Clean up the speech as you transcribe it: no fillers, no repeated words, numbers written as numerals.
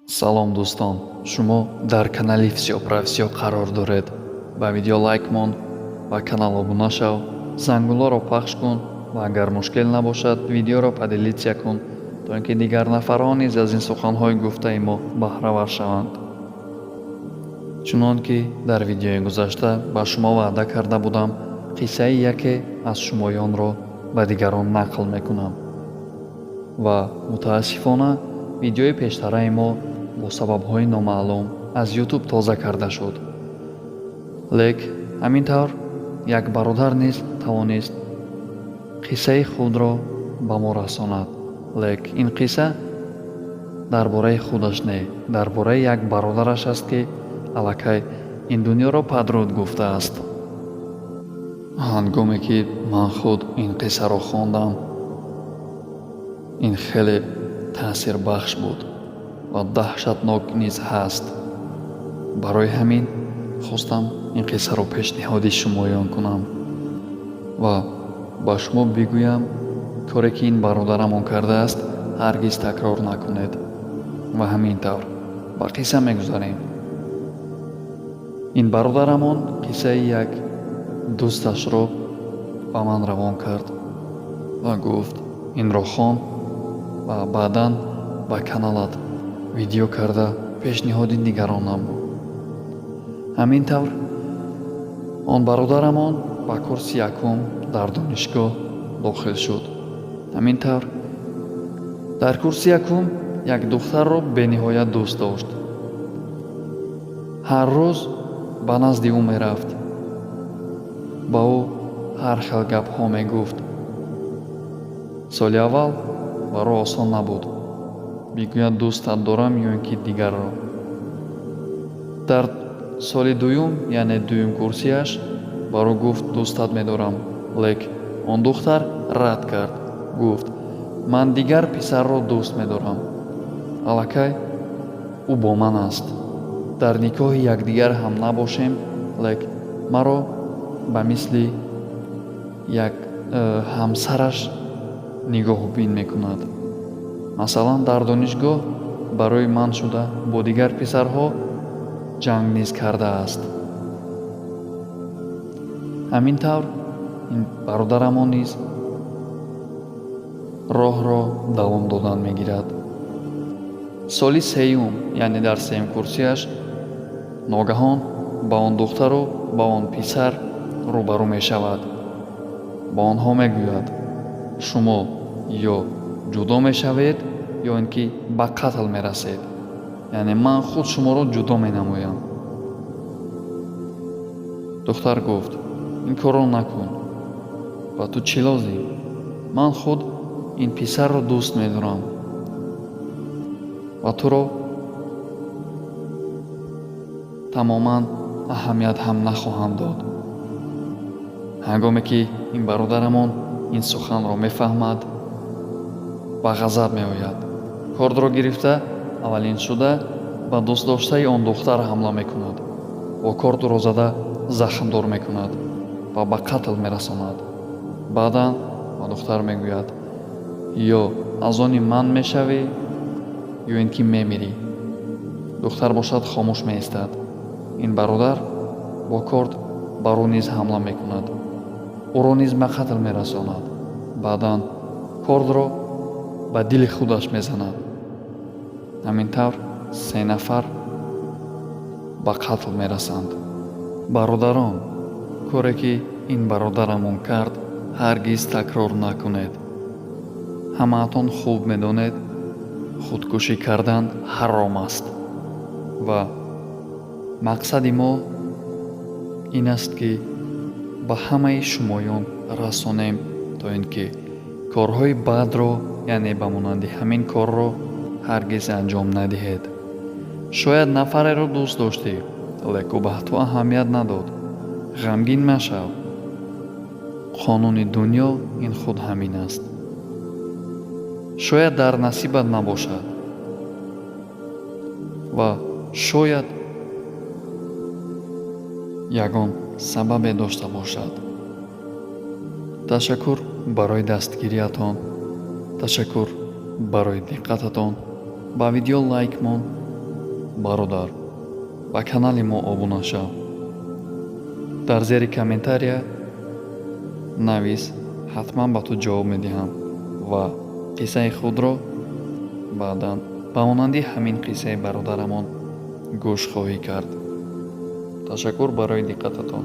Салом, дӯстон! Шумо дар канали «Всё про всё» қарор доред. Ба видео лайк мон, ба канал обуна шав, зангуларо пахш кун ва агар мушкил набошад, видеоро поделиться кун, то ин ки дигар нафарҳо низ аз ин суханҳои гуфтаи мо баҳравар шаванд. Чунон ки дар видеои гузашта ба шумо ваъда карда будам, қиссаи яке аз шумоёнро ба дигарон нақл мекунам ва мутаассифона видеои пештараи мо бо сабабҳои номаълум аз Ютуб тоза карда шуд. Лек ҳамин тавр як бародар низ тавонист қиссаи худро ба мо расонад. Лек ин қисса дар бораи худаш не, дар бораи як бародараш аст, ки аллакай ин дунёро падруд гуфтааст. Ҳангоме ки ман худ ин қиссаро хондам, ин хеле таъсирбахш буд ва даҳшатнок низ ҳаст. Барои ҳамин хостам ин қиссаро пешниҳоди шумоён кунам ва ба шумо бигӯям: коре ки ин бародарамон кардааст, ҳаргиз такрор накунед. Ва ҳамин тавр ба қисса мегузарем. Ин бародарамон қиссаи як дӯсташро ба ман равон кард ва гуфт: «Инро хон ва баъдан ба каналат видео карда пешниҳоди дигарон намо». Ҳамин тавр он бародарамон ба курси якум дар донишгоҳ дохил шуд. Ҳамин тавр дар курси якум як духтарро бениҳоят дӯст дошт. Ҳар рӯз ба назди ӯ мерафт, ба ӯ ҳар хел гапҳо мегуфт. Соли аввал баро осон набуд бигӯяд дӯстат дорам ё ин ки дигарро. Дар соли дуюм, яъне дуюмкурсияш, баро гуфт: «Дӯстат медорам». Лек он духтар рад кард, гуфт: «Ман дигар писарро дӯст медорам, аллакай ӯ бо ман аст, дар никоҳи якдигар ҳам набошем, лек маро ба мисли як ҳамсараш нигоҳубин мекунад. Масалан, дар донишгоҳ барои ман шуда бо дигар писарҳо ҷанг низ кардааст». Ҳамин тавр ин бародарамон низ роҳро давом додан мегирад. Соли сеюм, яъне дар сеюмкурсияш, ногаҳон ба он духтару ба он писар рӯбарӯ мешавад. Ба онҳо мегӯяд: «Шумо ё ҷудо мешавед, ё ин ки ба қатл мерасед, яъне ман худ шуморо ҷудо менамоям». Духтар гуфт: «Ин корро накун, ба ту чӣ лозим? Ман худ ин писарро дӯст медорам ва туро тамоман аҳамият ҳам нахоҳам дод». Ҳангоме ки ин бародарамон ин суханро мефаҳмад, ба ғазаб меояд. Кордро гирифта, аввалин шуда ба дӯстдоштаи он духтар ҳамла мекунад, бо корд ӯро зада захмдор мекунад ва ба қатл мерасонад. Баъдан ба духтар мегӯяд: «Ё аз они ман мешавӣ, ё ин ки мемирӣ». Духтар бошад, хомӯш меистад. Ин бародар бо корд бар ӯ низ ҳамла мекунад, ӯро низ ба қатл мерасонад. Баъдан кордро ба дили худаш мезанад. Ҳамин тавр се нафар ба қатл мерасанд. Бародарон, коре ки ин бародарамон кард, ҳаргиз такрор накунед. Ҳамаатон хуб медонед, худкушӣ кардан ҳаром аст ва мақсади мо ин аст, ки ба ҳамаи шумоён расонем, то ин ки корҳои бадро, яъне ба монанди ҳамин корро, ҳаргиз анҷом надиҳед. Шояд нафареро дӯст доштӣ, лек ӯ ба ту аҳамият надод. Ғамгин машав, қонуни дунё ин худ ҳамин аст. Шояд дар насибат набошад ва шояд ягон сабабе дошта бошад. Ташаккур барои дастгириятон, ташаккур барои диққататон. Ба видео лайк мон. Бародар, ба канали мо обуна шав. Дар зери комментария навис, ҳатман ба ту ҷавоб медиҳам ва қиссаи худро баъдан ба монанди ҳамин қиссаи бародарамон гӯш хоҳӣ кард. Ташаккур барои диққататон.